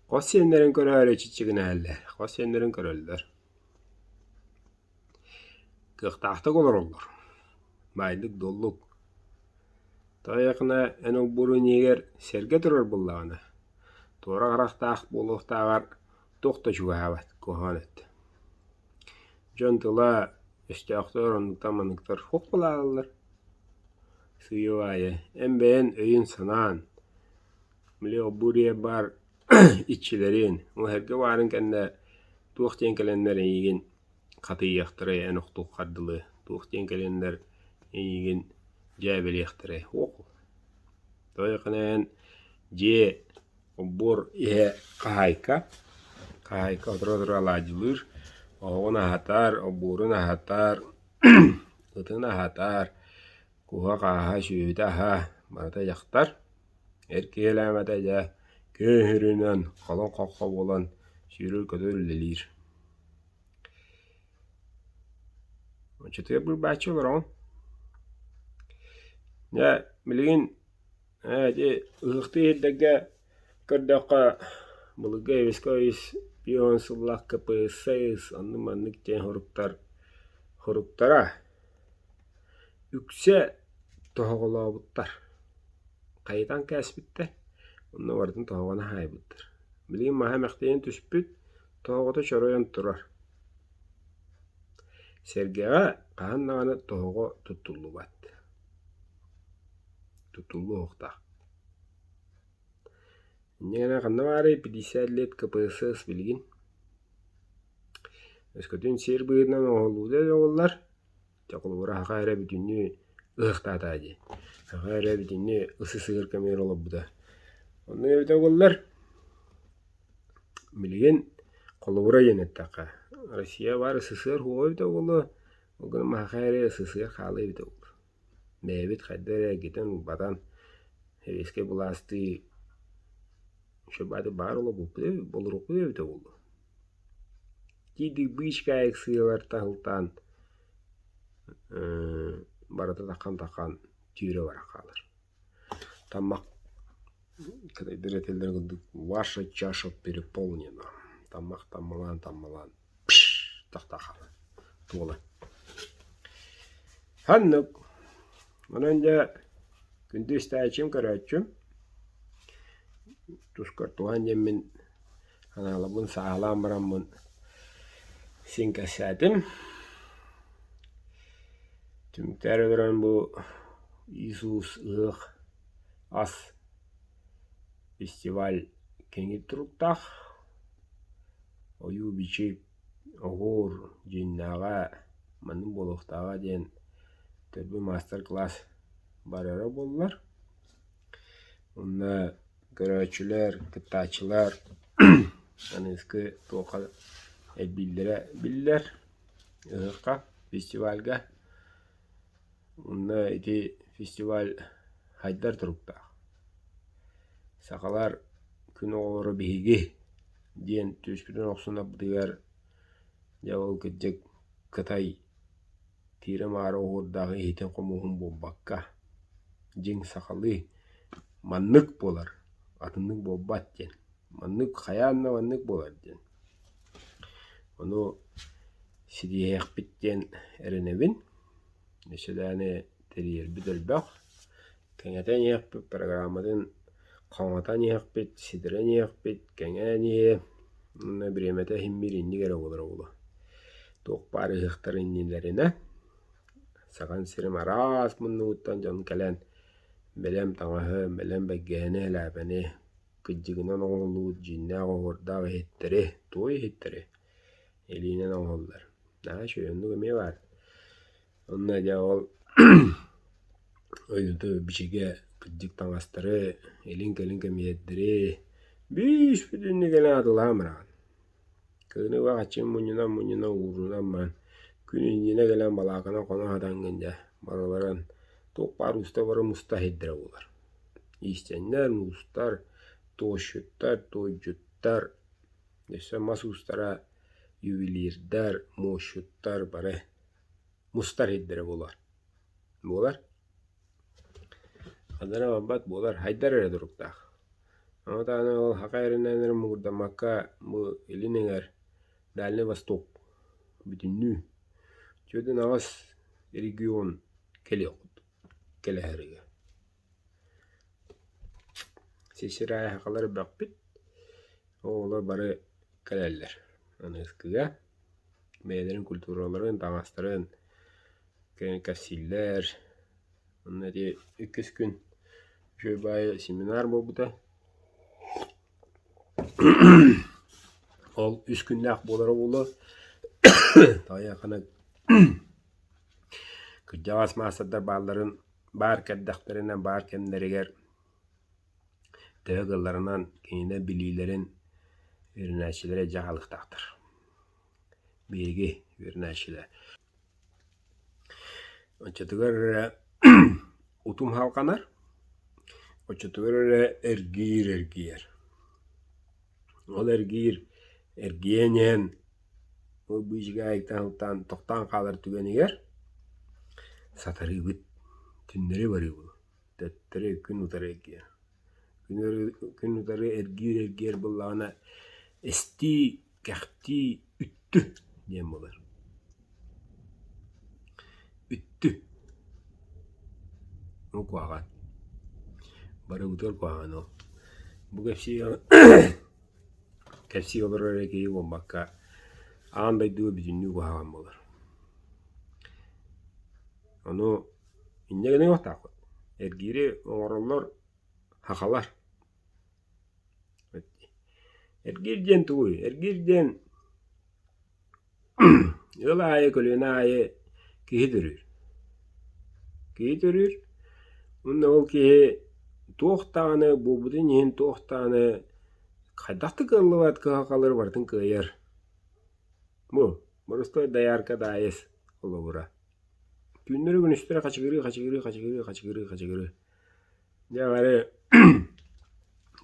хос сиэннэрин көрөөрү чиччигинэһэллэр, хос сиэннэрин көрөллөр. Кыахтаахтык олороллор, баайдык-дуоллук. Тоҕо эн олбуорун иһигэр сэргэ турар буоллаҕына, туора харахтаах буолуохтааҕар туох да чугаһаабат, куһаҕан эт. Дьон тыла өстөөхтөр оннуктан-манныктар суох буолааллар. Сыыйа-баайа эн бэйэн өйүн-санаан, били оббур ийэ баар иччилэрин, уһэргэ баарын кэннэ туох диэн кэлэннэр эйигин хатыйыахтарай эн охтуоххар дылы, туох диэн кэлэннэр эйигин дьээбэлиэхтэрэй уох Тоҕо эн дьиэ олбуор иһэ хаһаайка, хаһаайка сотору-сотору алаадьылыыр, оһоҕун аһатар, олбуорун аһатар, ытын аһатар, куһа-хааһа, сүөһүтэ аһа барыта дьахтар. Эр киһилээмэтэ дьэ күөһүрүнэн холон хоххо буолан сүүрэр-көтөр үлэлиир. Оччотугар бырбааччы олороҕун. Дьэ, билигин ээ ити ыһыахтыы иһирдэргэ көрдөххө, былыргы эбискэ ойус 50 сыллаах КПСС оннук-маннык диэн суруктар суруктара үксэ тоһоҕолообуттар, хайытан кээспиттэр, онно барытын тоһоҕону хаайбыттар. Билигин маһа эмэхтийэн түспүт, тоһоҕото чоройон турар. Сэргэҕэ хаһан даҕаны тоһоҕо туттуллубат, туттуллуо суохтаах. Инньэ гынан ханна баарый 50 лет КПСС билигин? Өскөтүн сиэр быһыытынан оҥоһуллубута эбитэ буоллар, дьэ холобура саха эрэ бүтүннүү ыһыахтаатаа дии. Саха эрэ бүтүннүү СССР кэмигэр олорбута. Оннук эбитэ буоллар, билигин холобура диэн эттэххэ, Россия баар СССР суоҕа эбитэ буолуо, ол гынан саха эрэ СССР хаалыа эбитэ буолуо. Бэйэбит хайдах эрэ эргитэн-урбатан, сэбиэскэй былаастыы Шабаты баар олорбуппут олоруохпут эбитэ буолуо. Тиийдик быычкаайык сыалар таһылтаан барыта таххан-таххан түүрэ баран хаалар. Таммах кытайдар этэллэрин курдук «Ваша чаша переполнена» таммах таммалаан-таммалаан тахта хаалар туола. Ханнык Онон дьэ күндү истээччим, көрөөччүм, тускар туһан диэммин анаалабын сааһылаан бараммын син кэпсээтим. Түмүктээр олорон бу Иисус ыһыах ас фестиваль кэҥиир туруктаах, ойуу-бичик оһуор дьиҥнээҕэ маннык буолуохтааҕа диэн төрдү маастар-кылаас барара буоллар. Онно көрөөччүлэр, кыттааччылар аныгыскы туохха элбииллэрэ биллэр ыһыахха, фестивальга. Онно ити фестиваль хайдар туруктаах. Сахалар күн оҕолоро биһиги диэн түөспүтүн охсунарбытыгар дьэ ол кырдьык Кытай тиэрэ-маары оһуордаах иһитин-хомуоһун буолбакка, дьиҥ сахалыы маннык буолар, атыннык буолбат диэн, маннык хайаан да маннык буолар диэн. Ону ситиһиэхпит диэн эрэнэбин. Өссө даҕаны тэрийэрбит элбэх. Кэҥэтэн иһиэхпит, программатын хаҥатан иһиэхпит, ситэрэн иһиэхпит, кэҥээн иһиэ уонна бириэмэтэ иһиммир инник эрэ буолара буолуо. Туох баар ыһыахтар иннилэринэ Сахан сирим араас муннугуттан дьон кэлэн бэлэм таҥаһы, бэлэм бэргэһэни, элээпэни кыдьыгынан оҥоһуллубут дьиҥнээх оһуордаах иһиттэри, туой иһиттэри илиинэн оҥоһуллар. Наһаа үчүгэй, оннук эмиэ баар. Онно дьэ ол ойуута бичигэ кырдьык таҥастары, илин-кэлин кэмиэрдэри бүүс-бүтүннүү кэлэн атылаан бараҕын. Кыһыны баҕаччын мунньунан-мунньунан уурунан баран күн иннинэ кэлэн балааканан хоно сатаҥҥын дьэ барыларын туох баар уста бары муста иһирдэрэ буолар. Иистэннэр, муустар, туосчуттар, туойдьуттар, өссө мас уустара, ювелирдар, муосчуттар бары мустар иһирдэрэ буолар. Буолар. Ханна барбат буолар, хайдар эрэ туруктаах. Ону таһынан ол саха эринэн эрэ муҥурдаммакка бу илин эҥэр Дальний Восток бүтүннүү 48 регион кэлиэх курдук кэлэһэригэр. Сир аайы сахалар элбэхпит, оҕолор бары кэлэллэр аныгыскыга бэйэлэрин культураларын, таҥастарын кэпсииллэр. Онно ити иккис күн үчүгэй баайы семинар буолбута. Ол үс күннээх буолара буолуо. Таайаххына кырдьаҕас маастардар баалларын баар кэрдэхтэринэ баар кэмнэригэр төһө кыалларынан кинилэр билиилэрин үөрэнээччилэрэ дьэ хаалыахтаахтар. Биһиги үөрэнээччилэр. Оччотугар эрэ утум халҕанар, оччотугар эрэ эргиир эргийэр. Ол эргиир эргийэн иһэн ол быычыкаайыктан сылтаан тохтоон хаалар түгэнигэр сатарыыбыт, түннэри барыыбыт, төттөрү күн утары эргийэр. Күн утары эргиир-эргийэр буоллаҕына эстии, кэхтии, үттү диэн буолар. Үттү. Ол куһаҕан. Барыбытыгар куһаҕан ол. Бу кэпсии кэпсии олорор эрэ киһи буолбакка, аан дойдуга бүтүннүү куһаҕан буолар. Ону инньэ гыныахтаахпыт. Эргиири оҥороллор сахалар. Эргиир диэн тугуй? Эргиир диэн ыал аайы, көлүөнэ аайы киһи төрүүр. Киһи төрүүр уонна ол киһи туох даҕаны буолбутун иһин туох даҕаны хайдах да кыаллыбат кыһалҕалары барытын кыайар. Бу боростуой доярка Даайыс холобура. Түүннэри-күнүстэри хачыгырыы, хачыгырыы, хачыгырыы, хачыгырыы, хачыгырыы. Дьэ бары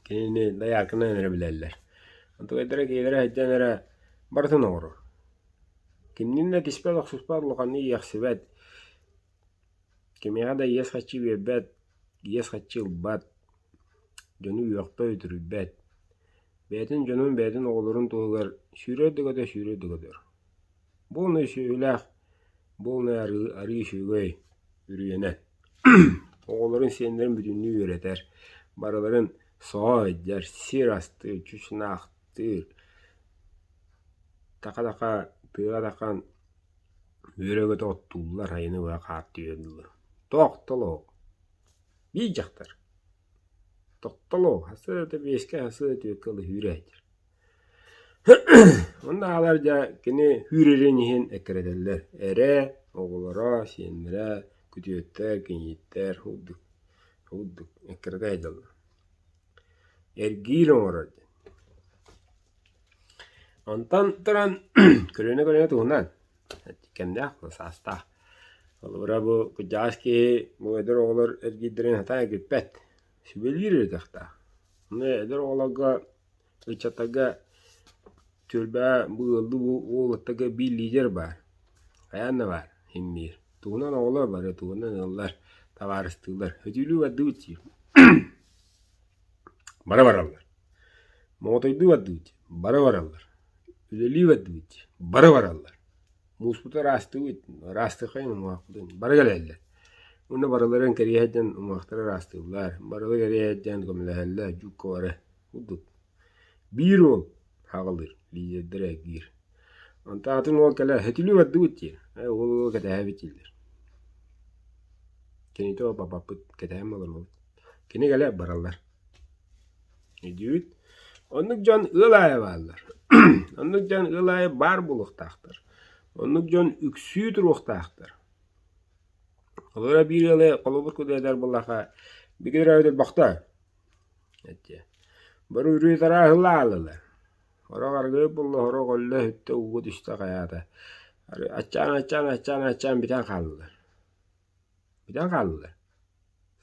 кинини доярканан эрэ билэллэр. Онтукайдара киһилэрэ сылдьан эрэ барытын оҥорор. Кимниин да этиспэт, охсуспат, улаханнык иэхсибэт, кимиэхэ да иэс харчы биэрбэт, иэс харчы ылбат, дьону үөхпэт, үтүрүйбэт. Бэйэтин дьонун, бэйэтин оҕолорун туһугар сүүрэр да көтөр, сүүрэр да көтөр. Буолунай сүөһүлээх, буолунай арыы, арыы үчүгэй, үрүйэнэ. Оҕолорун, сиэннэрин бүтүннүү үөрэтэр, барыларын соһо сылдьар, сир астыыр, чучунаахтыыр, таха-таха тыаҕа тахан үөрэ-көтө оттууллар, айаны быһа хаар түһүөр дылы. Тохтолоох, биир дьахтар, тохтолоох, сарсыарда биэскэ, сарсыарда түөркэ ыла сүүрэ сылдьар. Онно аалар дьэ кини күүрэрин иһин эккирэтэллэр: эрэ, оҕолоро, сиэннэрэ, күтүөттэр, кийииттэр курдук курдук эккирэтэ сылдьаллар. Эргиир оҥорор диэн. Онтон туран көлүөнэ-көлүөнэ туһунан кэмнээх, саастаах. Холобура бу кырдьаҕас киһи бу эдэр оҕолор эргиирдэрин сатаан эргиппэт, сүбэлиир эрэ кыахтаах. Ону эдэр оҕолорго Ыччаттарга түөлбэҕэ бу ыаллыы уолаттарга биир лидер баар, хайаан да баар иҥниир. Тугунан оҕолор бары, тугунан ыаллар, табаарыстыылар. Өтүүлүү бардыбыт дии. Бары бараллар. Моҕотойдуу бардыбыт дии. Бары бараллар. Үлэлии бардыбыт дии. Бары бараллар. Мууспуту ыраастыыбыт, ыраастыаххайын умуһахпытын. Бары кэлэллэр. Уонна барыларын кэрийэ сылдьан умуһахтары ыраастыыллар. Барылары кэрийэ сылдьан көмөлөһөллөр, дьуукка бары. Курдук. Биир уол хаҕылыыр, лидердэрэ эргиир. Онтон атын уол кэлэ «Сөтүлүү бардыбыт» диир. Ээ уол уолу кэтэһэбит дииллэр. Кинитэ ол баппаппыт, кэтэһэн олоробут. Кини кэлэ бараллар. Өйдүүбүт? Оннук дьон ыал аайы бааллар. Оннук дьон ыал аайы баар буолуохтаахтар. Оннук дьон үксүү туруохтаахтар. Олоро биир ыалы холобур курдук этэр буоллахха, бигэ төрөөбүт элбэхтэ. Бары үрүү-тараа ааллылар. Сорох аргыый булла, сорох өллө, сүттэ, ууга түстэ хайаата. Аччаан, аччаан, аччаан, аччаан бүтэн хааллылар. Бүтэн хааллылар.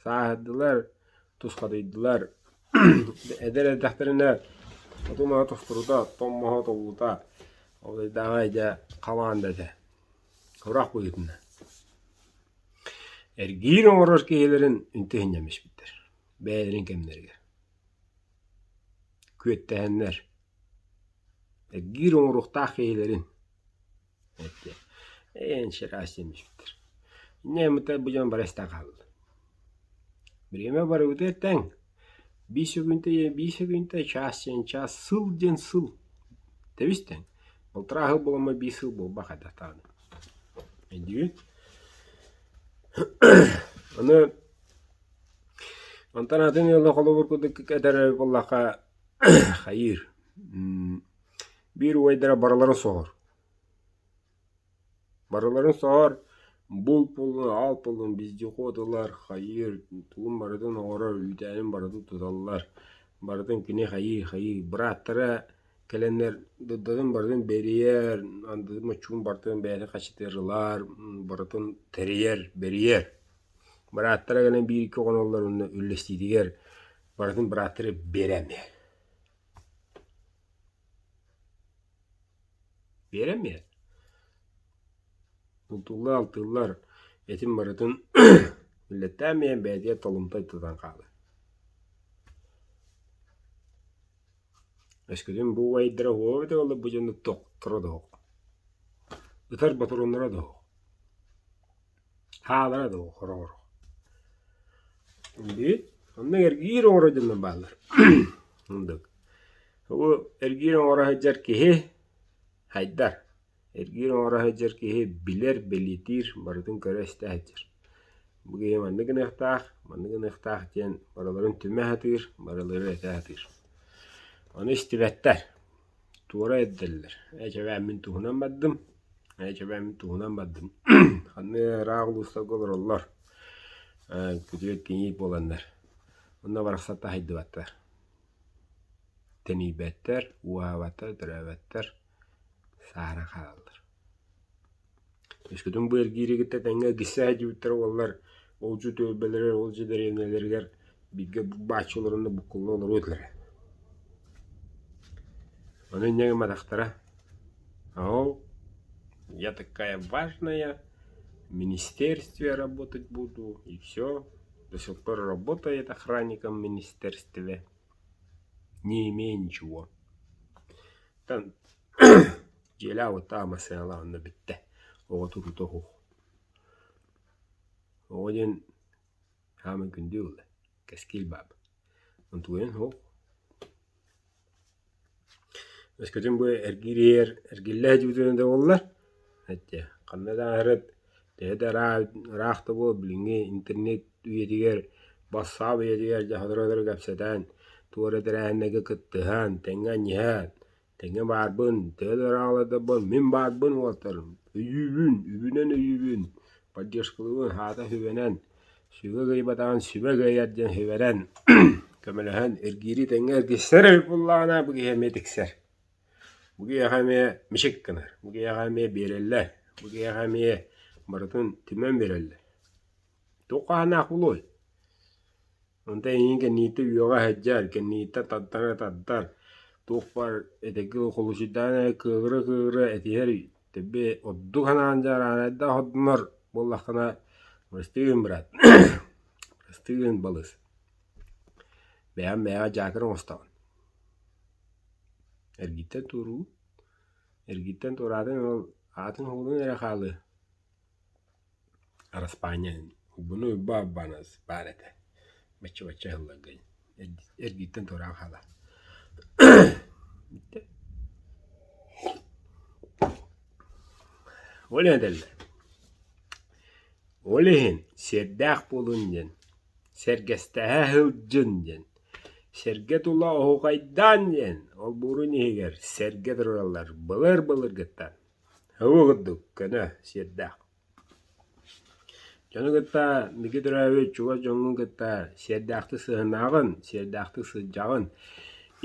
Сааһырдылар, тусхадыйдылар. Эдэр эрдэхтэринэ оту-маһы тостурута, томмоһо толлута, ол ыйдааҕы дьэ хамаанда этэ. Сурах быһыытынан. Эргиир оҥорор киһилэрин үнтү иһинньэммиттэр. Бэйэлэрин кэмнэригэр күөттэһэннэр эргиир оҥоруохтаах киһилэрин эттэ эйэн диэбиттэр Инньэ гыммыттар бу дьон бары эстэн хааллылар Бириэмэ барыбытыгар тэҥ биир сөкүүнтэ биир сөкүүнтэ чаас диэн чаас сыл диэн сыл тэбис тэҥ балтараа сыл буоламмыт биир сыл буолбах хайдах даҕаны өйдүүгүн? Аны онтон атын ыалы холобур курдук этэр буоллахха хайыыр биир убайдара барыларын соһор. Барыларын соһор, булт буоллун, аал буоллун, вездеход ылар, хайыыр, тугун барытын оҥорор, үүтээнин барытын туталлар. Барытын кини хайыы-хайыы бырааттара кэлэннэр дурдатын барытын бэрийэр, андытын моччугун барытын бэйэтэ хачытыарылар, барытын тэрийэр, бэрийэр. Бырааттара кэлэн биир-икки хоноллор уонна үллэстиитигэр барытын бырааттара биэрэн иһэр. Биэрэн биһэр. Бултууллар-алтыыллар, этин барытын үллэттээн биһэн бэйэтигэр толумтай тутан хаалар. Өскөтүн бу убайдара уһуо эбитэ буоллар бу дьону тохторо да суох, ытар ботуруоннара да суох, хаалара да суох хороҕор. Бүт, онно эргиир оҥоро дьоннор бааллар. Оннук. Бу эргиир оҥоро сылдьар киһи хайдар. Эргиир оҥоро сылдьар киһи билэр, бэлиэтиир, барытын көрө-истэ сылдьар. Бу киһи маннык гыныахтаах, маннык гыныахтаах диэн барыларын түмэ сатыыр, барылары этэ сатыыр. Ону истибэттэр, туора эрдэллэр. Ээ чэбээн мин туһунан бардым, ээ чэбээн мин туһунан бардым. Ханнык ыраах улуустарга олороллор, ээ күтүөт кийиит буоланнар. Онно барахсаттар хайдыбаттар. Тэнийбэттэр, уһаабаттар, төрөөбөттөр, сааһыран хаалаллар. Өскөтүн бу эргиири кытта тэҥҥэ эргисэ сылдьыбыттара буоллар, ол дьиэ түөлбэлэригэр, ол дьиэ дэриэбинэлэригэр бииргэ бааччы олороннор буккулла олоруо этилэрэ. Ону инньэ гымматахтара. Ол я такая важная, в министерстве работать буду, и все. До сих пор работает охранником в министерстве, не имея ничего. Там дьиэлээх уоттаах массыыналаах онно бүттэ. Оҕо туруута суох. Оҕо диэн хааман күндү ылла. Кэскил баба. Онтугуйан суох. Өскөтүн бу эргиир эргиллэ сылдьыбытын да буоллар, эттэ ханна да ааһарыт төһө да ыраах да буол билиҥҥи интернет үйэтигэр, бассаап үйэтигэр дьэ сотору-сотору кэпсэтэн, туора тэрээһиннэргэ кыттыһан, тэҥҥэ анньыһан, Тэҥҥэ баарбын, төһө да ыраах мин баарбын уолаттарым, өйүүбүн, үбүнэн өйүүбүн, поддержкалыыбын, аата сүбэнэн, сүгэ кыайбатаҕын сүбэ кыайар диэн сүбэнэн көмөлөһөн эргиири тэҥҥэ эргиссэр эбит буоллаҕына бу киһи эмиэ тиксэр. Бу киһиэхэ эмиэ мичик гынар, бу киһиэхэ эмиэ биэрэллэр, бу киһиэхэ эмиэ барытын түмэн биэрэллэр. Туох хаһанаах буолуой? Онтон эйигин кэннииттэн үөҕэ сылдьар, кэннииттэн тардара тардар, туох баар этэҥҥэ холусуйдаан эрэ кыаҕыра-кыаҕыра этиһэр тэбэ ордук санаан дьаарааһынайдаах ордунар буоллаххына бырастыы брат, бырастыы балыс, бэйэм бэйэҕэ дьаакыр оҥостоҕун. Эргиттэн туоруу, эргиттэн туораатын ол аатын уһугунан эрэ хаалыа. Араспаанньа Уйбуну Уйбаа Уйбаанабыс баар этэ бачча-бачча ыһылларга эргииртэн туораан хаалар Ол иһин этэллэр Ол иһин сиэрдээх буолун диэн, сэргэстэһэ сылдьын диэн, сэргэ тула оһуохайдаан диэн олбуорун иһигэр сэргэ тураллар былыр-былыргыттан Һуу курдук көнө, сиэрдээх. Дьону кытта бигэ төрөөбүт чугас дьоҥҥун кытта сиэрдээхтик сыһынааҕын, сиэрдээхтик сылдьаҕын,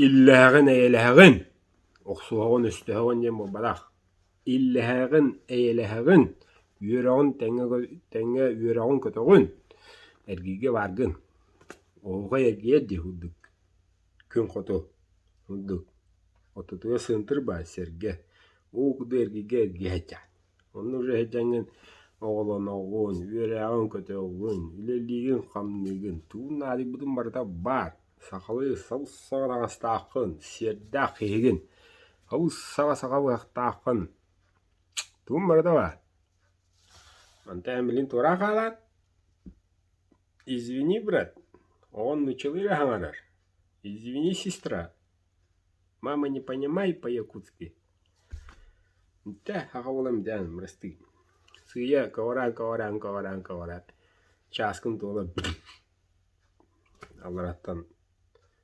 иллэһэҕин, эйэлэһэҕин, охсуһаҕын, өстөһөҕүн диэн буолбатах. Иллэһэҕин, эйэлэһэҕин, үөрэҕин тэҥҥэ тэҥҥэ үөрэҕин көтөҕүн, эргииргэ бааргын. Оһуохай эргийэр дии курдук күн хоту курдук Ортотугар сыантыр баар сэргэ, уу курдук эргийгэ эргийэ сылдьаҕын. Онно уже сылдьаҥҥын оҕолоноҕун, үөрэҕин көтөҕүн, үлэлиигин-хамныыгын, тугун наадыйбытын барыта баар. Сахалыы сабыс-саҥа таҥастааххын, сиэрдээх киһигин, сабыс-саҥа саха быһахтааххын, тугун барыта баар. Мантан эн билигин туораан хаалаат, извини, брат, оҕон нууччалыы эрэ саҥарар, извини, сестра, Мама, не понимай по-якутски. Дьэ, аҕа буолан дээн бырастыы. Сыыйа көҕүрээн, көҕүрээн, көҕүрээн, көҕүрээн. Чааскын туола аллараттан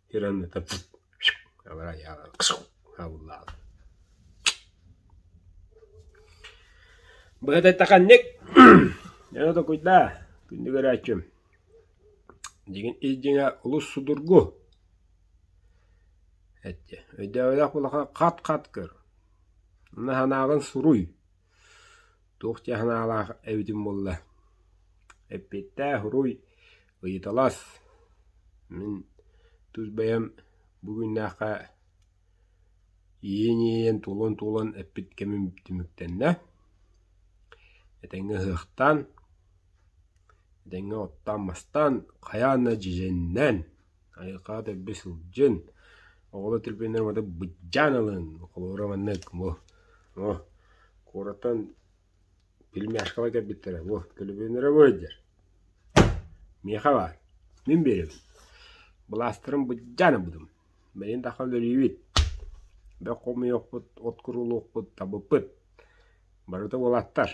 Иранната алара хааллаҕа. Быһата эттэхинник дьоно токуйдаа күндү көрөөччүм дьиҥин ис дьиҥэ олус судургу эттэ өйдөөбөтөх улахан хат-хат көр уонна санааҕын суруй туох дьэ санаалаах эбитим буолла эппиэттээх уруй ыйыталас мин тус бэйэм бу күннээххэ иэйэн-иэйэн туолан-туолан эппит кэмим түмүктэннэ этэҥҥэ ыһыахтаан этэҥҥэ оттоон-мастаан хайаан да дьэдьэннээн айылҕаҕа дэлби сылдьын оҕолор түргэннэр маны быдьаан ылын холобура маннык бу куораттан Пельмешкаҕа кэлбиттэрэ бу төлөпүөннэрэ бу сылдьар Миэхэ баар мин биэрэбин Былаастарын быдьаан ылбытым Бэйэн таххан үлэлиибит Бөх хомуйуохпут, от курулуохпут, табыппыт Барыта уолаттар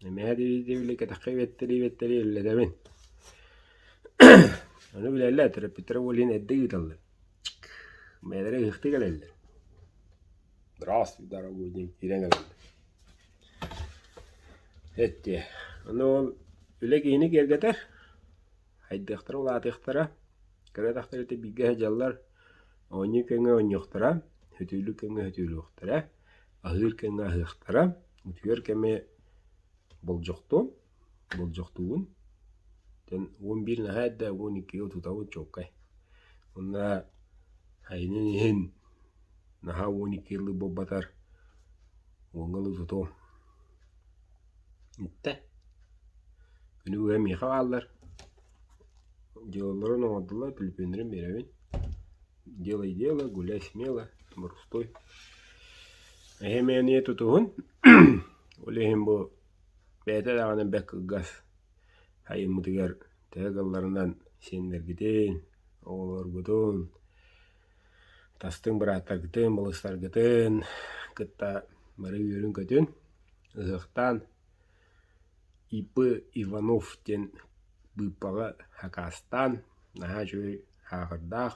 Эмэһэ дии-дии кэтэххэ үөттэрии-үөттэрии үлэлэтэбин Ону билэллэр, төрөппүттэрэ ол иһин эрдэ ыыталлар Бэйэлэрэ ыһыахтыы кэлэллэр Здравствуй, дорогой диэн киирэн кэлэллэр Эттиэ Ону ол үлэ киһини киэргэтэр, хайдыахтара улаатыахтара, кыра атахтара бииргэ сылдьаллар, оонньуу кэмҥэ оонньуохтара, сөтүөлүүр кэмҥэ сөтүөлүөхтэрэ, аһыыр кэмҥэ аһыахтара, утуйар кэми болдьохтуом, болдьохтуубун. 11 наһаа эрдэ, 12-гэ утутабын чуолкай. Уонна айанын иһин наһаа 12 ыллыы буолбатар, уоҥҥа ылыы тутуом. Иттэ. Күнү быһа миэхэ бааллар. Дьыалаларын оҥордулар, төлөпүөннэрин биэрэбин. Делай дело, гуляй смело, боростуой. Эһэм эмиэ тутуһун. Ол иһин бу бэйэтэ даҕаны бэрт кылгас айыммытыгар төһө кыалларынан сиэннэргитин, оҕолоргутун, тастыҥ бырааттаргытын, балыстаргытын кытта бары үөрүн-көтүн, ыһыахтаан И.П. Иванов диэн быыппаҕы хакаастаан, наһаа үчүгэй хаахырдаах,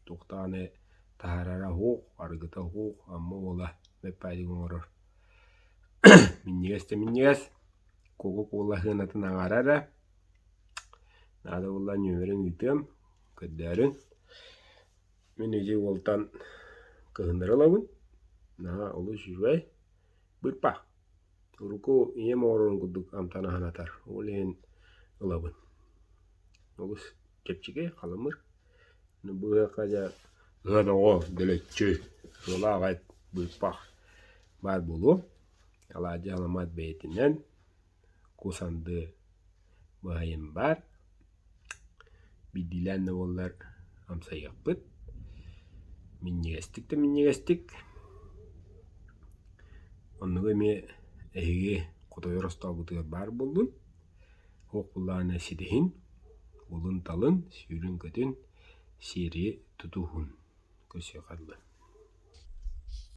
туох даҕаны таһаарара суох, арыгыта суох, Амма уола бэппээдик оҥорор. Минньигэс да минньигэс, Кока-кола сыанатын аҥаара эрэ, наада буолла нүөмэрин ыытыам, көрдөөрүн. Мин ити уолтан кыһыннары ылабын, наһаа олус үчүгэй, быырпах. Урукку ийэм оҥорорун курдук амтан аһанатар, ол иһин ылабын. Олус чэпчэки, халымыр. Бу ыһыахха дьэ ыһыах оҕо дэлэччи, сыалаах эт, быырпах баар буолуо. Алаадьы аламаат бэйэтинэн, кус анды быһайын баар. Биирдиилээн да буоллар амсайыахпыт. Минньигэстик да минньигэстик. Оннугу эмиэ эһиги хотойор остоолгутугар баар буоллун. Суох буоллаҕына ситиһин, булун-талын, сүүрүн-көтүн, сиэри тутуһун. Көрсүөххэ дылы.